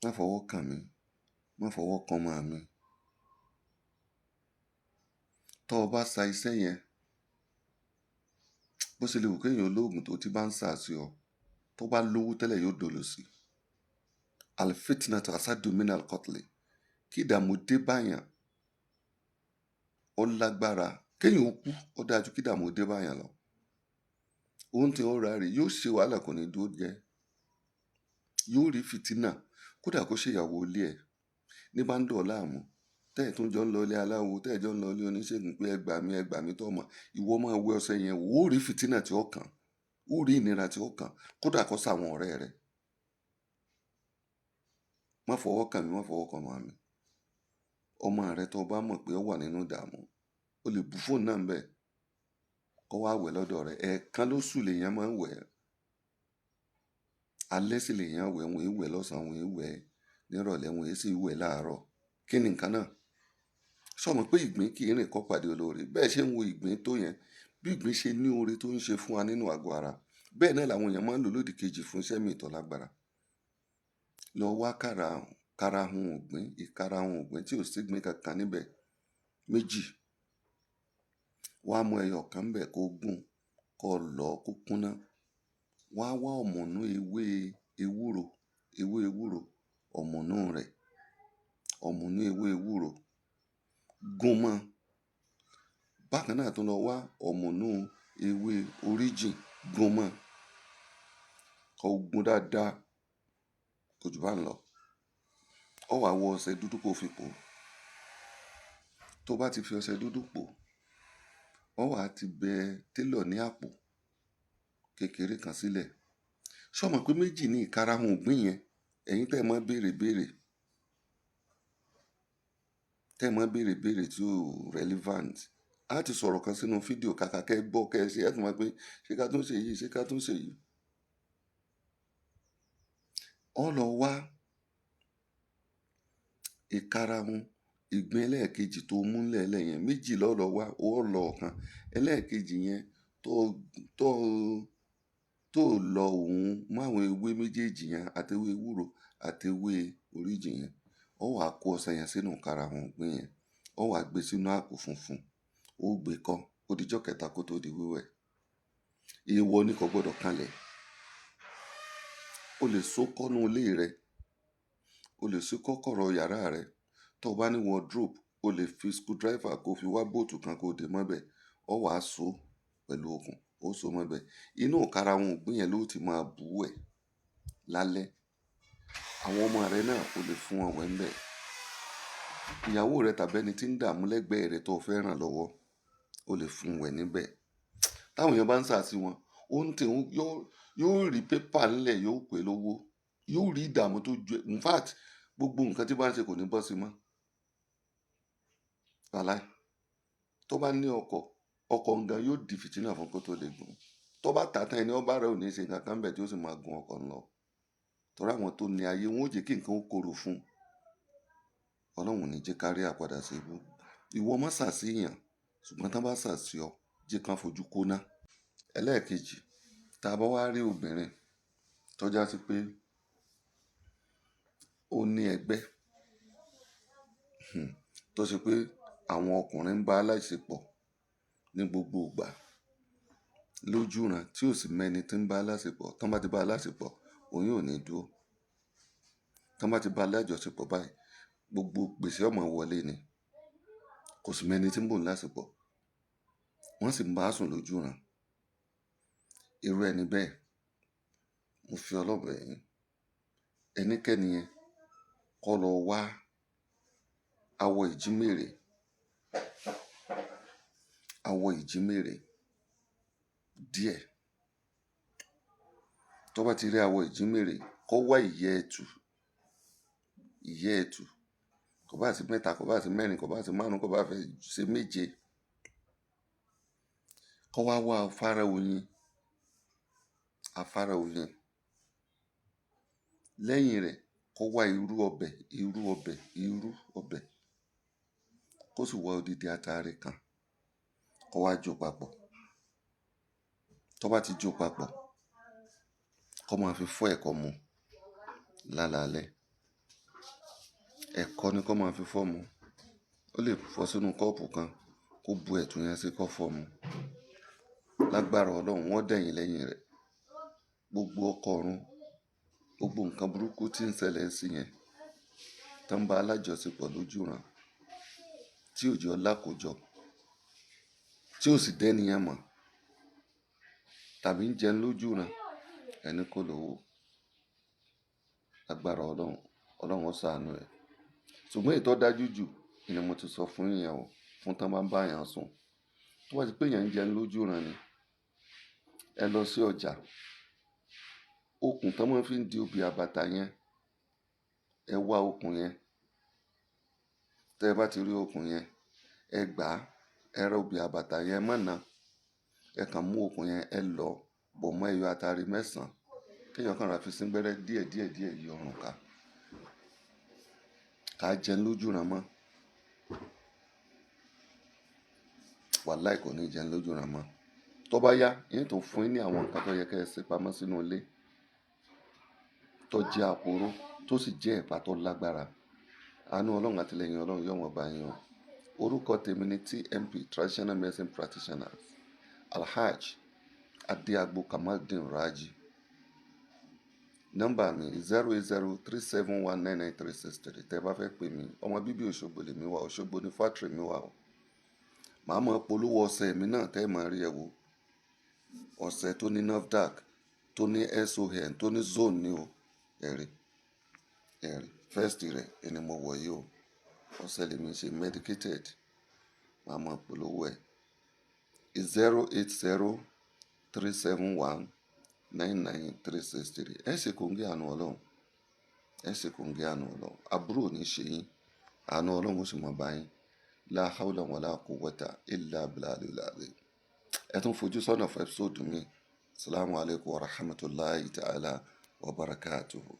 Má fọwọ́ kàn mí, má fọwọ́ kan ọmọ mi. Tọ́ ọ bá sa iṣẹ́ yẹn, bó ṣe lè wù kéèyàn olóògùn tó ti bá ń sà sí ọ, tó bá lówó tẹ́lẹ̀ yóò dolòṣì. Al-fitnatu ashaddu min al-qatli. Kí ìdààmú dé báyàn, ó lágbára. Kéèyàn ó kú, ó dáa ju kí ìdààmú dé báyàn lọ. Ohun tí ó ra rè yóò ṣe wàhálà, kò ní dúró jẹ. Yóò rí fìtínà, kódà kó ṣe ìyàwó ilé ẹ̀ ní bá ń dọ̀ láàmú. Tẹ́ ẹ̀ tún jọ ń lọ ilé aláwo, tẹ́ ẹ̀ jọ ń lọ ilé oníṣègùn pé ẹ gbà mí, ẹ gbà mí tọ́ mọ̀. Ìwọ máa wẹ ọṣẹ yẹn, ó rí fìtínà tí ó kàn, ó rí ìnira tí ó kàn, kódà kó ṣàwọn ọ̀rẹ́ rẹ̀. Má fọwọ́ kàn mí, má fọwọ́ kan ọmọ mi. Ọmọ rẹ tó bá mọ̀ pé ó wà nínú ìdààmú, o lè bu fóònù náà ńbẹ̀ kó wá wẹ̀ lọ́dọ̀ rẹ̀. Ẹ̀ẹ̀kan lóṣù lèèyàn máa ń wẹ̀. Alẹ́ sì lèèyàn wẹ̀, wọn èé wẹ̀ lọ́sàn-án, wọn èé wẹ̀ nírọ̀lẹ́, wọn èé sì wẹ̀ láàárọ̀. Kí ni nǹkan náà? Ṣó mọ̀ pé ìgbín kì í rìn kó pàdé olóore? Bẹ́ẹ̀ ṣe ń wo ìgbín tó yẹn, bí ìgbín ṣe ní oore tó ń ṣe fún wa nínú àgọ́ ara, bẹ́ẹ̀ náà làwọn èèyàn máa ń lò lódì kejì fún iṣẹ́ míì tó lágbára. Lọ wá karahun ìgbín, ìkarahun ìgbín tí ò sígbín kankan níbẹ̀ méjì. Wá mú ẹyọ kan ńbẹ̀ kó gún, kó lọ̀ kó kúnná. Wá wá ọ̀mùnú ewé ewúro, ewé ewúro, ọ̀mùnú rẹ̀, ọ̀mùnú ewé ewúro, gún mọ́. Bákan náà tún lọ wá ọ̀mùnú ewé oríjìn, gún mọ́. Kó gún dáadáa, kò jù bá ń lọ. Ó wá wọ ọṣẹ dúdú kó fi pò. Tó bá ti fi ọṣẹ dúdú pò, ó wá ti bẹ télọ̀ ní àpò kékeré kan sílẹ̀. Ṣó mọ̀ pé méjì ní ìkarahun ìgbín yẹn? Ẹ̀yin tẹ́ ẹ máa béèrè béèrè, tẹ́ ẹ máa béèrè béèrè tí ó relevant. A ti sọ̀rọ̀ kan sínú fídíò kàkà kẹ́ ẹ gbọ́ kẹ́ ẹ ṣe, ẹ tún máa pé ṣé ká tún ṣe yìí, ṣé ká tún ṣe yìí. Ó lọ wá ìkarahun ìgbín ẹlẹ́ẹ̀kejì tó mú lẹ́lẹ̀ yẹn, méjì ló lọ wá, ó lọ ọ̀kan. Ẹlẹ́ẹ̀kejì yẹn tó tó tó lọ òun mọ́ àwọn ewé méjèèjì yẹn àti ewé ewúro àti ewé oríjìn yẹn. Ó wá kó ọṣẹ yẹn sínú ìkarahun ìgbín yẹn. Ó wá gbé sínú àpò funfun. Ó gbé kọ́, ó di ọjọ́ kẹta kó tó di wíwẹ̀. Èèwọ̀ ni kò gbọdọ̀ kanlẹ̀. O lè so kọ́nu ilé rẹ, o lè so kọ́kọ́rọ́ yàrá rẹ. Tó bá ní wardrobe, o lè fi screwdriver kó fi wá bóòtù kan kó dè mọ́bẹ̀. Ó wá so pẹ̀lú okùn, ó so mọ́bẹ̀. Inú ìkarahun ìgbín yẹn ló ti máa bú wẹ̀ lálẹ́. Àwọn ọmọ rẹ náà o lè fún wọn wẹ̀ ńbẹ̀. Ìyàwó rẹ tàbí ẹni tí ń dààmú lẹ́gbẹ̀ẹ́ rẹ tó fẹ́ ràn lọ́wọ́, o lè fún wẹ̀ níbẹ̀. Táwọn èèyàn bá ń sà sí wọn, ó ń tẹ̀ yóò rí pépà ńlẹ̀, yóò pè lówó, yóò rí ìdààmú tó ju. In fact, gbogbo nǹkan tí bá ń ṣe kò ní bọ́ sí mọ́. Wàláì. Tó bá ní ọkọ̀, ọkọ̀ ǹgan yóò di fìtínà fún kó tó lè gùn. Tó bá tà tán, ẹni ó bá rẹ̀ ò ní ṣe nǹkan kan bẹ̀ tí ó sì máa gun ọkọ̀ ńlọ. Torí àwọn tó ní ayé wọn ó jẹ́ kí nǹkan ó korò fún. Ọlọ́run ò ní jẹ́ ká rí àpadà sí ibú. Ìwọ má sà sí èèyàn, ṣùgbọ́n tí wọ́n bá sà sí ọ, jẹ́ kí wọ́n fojú kóná. Ẹlẹ́ẹ̀kejì, tá a bá wá rí obìnrin tó já sí pé ó ní ẹgbẹ́, tó ṣe pé àwọn ọkùnrin ń bá aláìṣepọ̀ ní gbogbo ìgbà lójúran tí ò sì mẹ́ni tí ń bá aláṣepọ̀. Tí wọ́n bá ti bá aláṣepọ̀, oyún ò ní dúró. Tí wọ́n bá ti bá alájọṣepọ̀ báyìí, gbogbo gbèsè ọmọ wọlé ni. Kò sì mẹ́ni tí ń bò ń láṣepọ̀. Wọ́n sì ń bá sùn lójúran. Irú ẹni bẹ́ẹ̀, mo fi Ọlọ́run bẹ̀ yín. Ẹnikẹ́ni yẹn kó lọ wá awọ ìjímèrè, awọ ìjímèrè díẹ̀. Tó bá ti rí awọ ìjímèrè, kó wá ìyẹ́ ẹtù, ìyẹ́ ẹtù. Kò bá sí mẹ́ta, kò bá sí mẹ́rin, kò bá sí márùn-ún, kò bá fẹ́ ṣe méje. Kó wá wá afárá oyin, afárá oyin. Lẹ́yìn rẹ̀, kó wá irú ọbẹ̀, irú ọbẹ̀, irú ọbẹ̀. Kó sì wá odidi atare kan. Kó wá jó papọ̀. Tó bá ti jó papọ̀, kó máa fi fọ́ ẹ̀kọ mu lálaalẹ́. Ẹ̀kọ ni kó máa fi fọ́ mu. Ó lè fọ́ sínú kọ́ọ̀pù kan kó bu ẹ̀tù yẹn sí kó fọ́ mu. Lágbára Ọlọ́run, wọ́n dẹ̀yìn lẹ́yìn rẹ̀. Gbogbo ọkọ ọ̀run, gbogbo nǹkan burúkú tí ń ṣẹlẹ̀ sí yẹn, tó ń bá alájọṣepọ̀ lójú ràn, tí òjò lákòjọ, tí ò sì dẹ́ni yẹn mọ̀, tàbí ń jẹun lójú ràn, ẹni kò lówó. Lágbára Ọlọ́run, Ọlọ́run ó ṣàánú ẹ̀. Ṣùgbọ́n èyí tó dájú jù ni mo ti sọ fún yín o, fún tán bá ń bá èèyàn sùn. Tó bá ti pé èèyàn ń jẹun lójú ràn ni, ẹ lọ sí ọjà. Okùn tán máa ń fi di obì àbàtà yẹn, ẹ wá okùn yẹn. Tẹ́ ẹ bá ti rí okùn yẹn, ẹ gbà á, ẹ ra obì àbàtà yẹn mọ̀nà. Ẹ kàn mú okùn yẹn, ẹ lọ bọ̀ mọ́ ẹyọ atare mẹ́sàn-án. Kí èèyàn kan ra fi sín gbẹ́rẹ́ díẹ̀ díẹ̀ díẹ̀ yí ọrùn ká. Ká jẹun lójú ràn mọ́. Wàláì kò ní jẹun lójú ràn mọ́. Tó bá yá, yín tó fún yín ní àwọn nǹkan tó yẹ kí ẹ ṣe pamọ́ sínú ilé, tó jẹ́ àpòró, tó sì jẹ́ ẹ̀pà tó lágbára. Àánú Ọlọ́run àti lẹ́yìn Ọlọ́run yóò wọ́n bá yín o. Orúkọ tèmi ni TMP, Traditional Medicine Practitioner, Alhaj Adeagbo Kamaldeen Raji. Nọ́mbà mi 08037199363. Tẹ́ ẹ bá fẹ́ pè mí, ọmọ bíbí Òṣogbo lèmi wà, Òṣogbo ní fátìrì mi wà o. Màá mọ polówó ọṣẹ mi náà tẹ́ ẹ máa rí ẹ wò. Ọṣẹ tó ní NAFDAC, tó ní SON, tó ní Zone ní o. Ẹ̀rí, ẹ̀rí. First rẹ̀ ẹni mo wọ̀ yìí o. Ọṣẹ lèmi ṣe medicated. Màá mọ polówó ẹ̀. 08037199363. Ẹ ṣe kòńgẹ́ àánú Ọlọ́run. Ẹ ṣe kòńgẹ́ àánú Ọlọ́run. Àbúrò ò ní ṣe yín. Àánú Ọlọ́run ó sì mọ̀ bá yín. La hawla wala quwwata illa billahi al-azim. Ẹ tún fojú sọ́nà fún episode mi. Assalamu alaikum wa rahmatullahi ta'ala wa barakatuhu.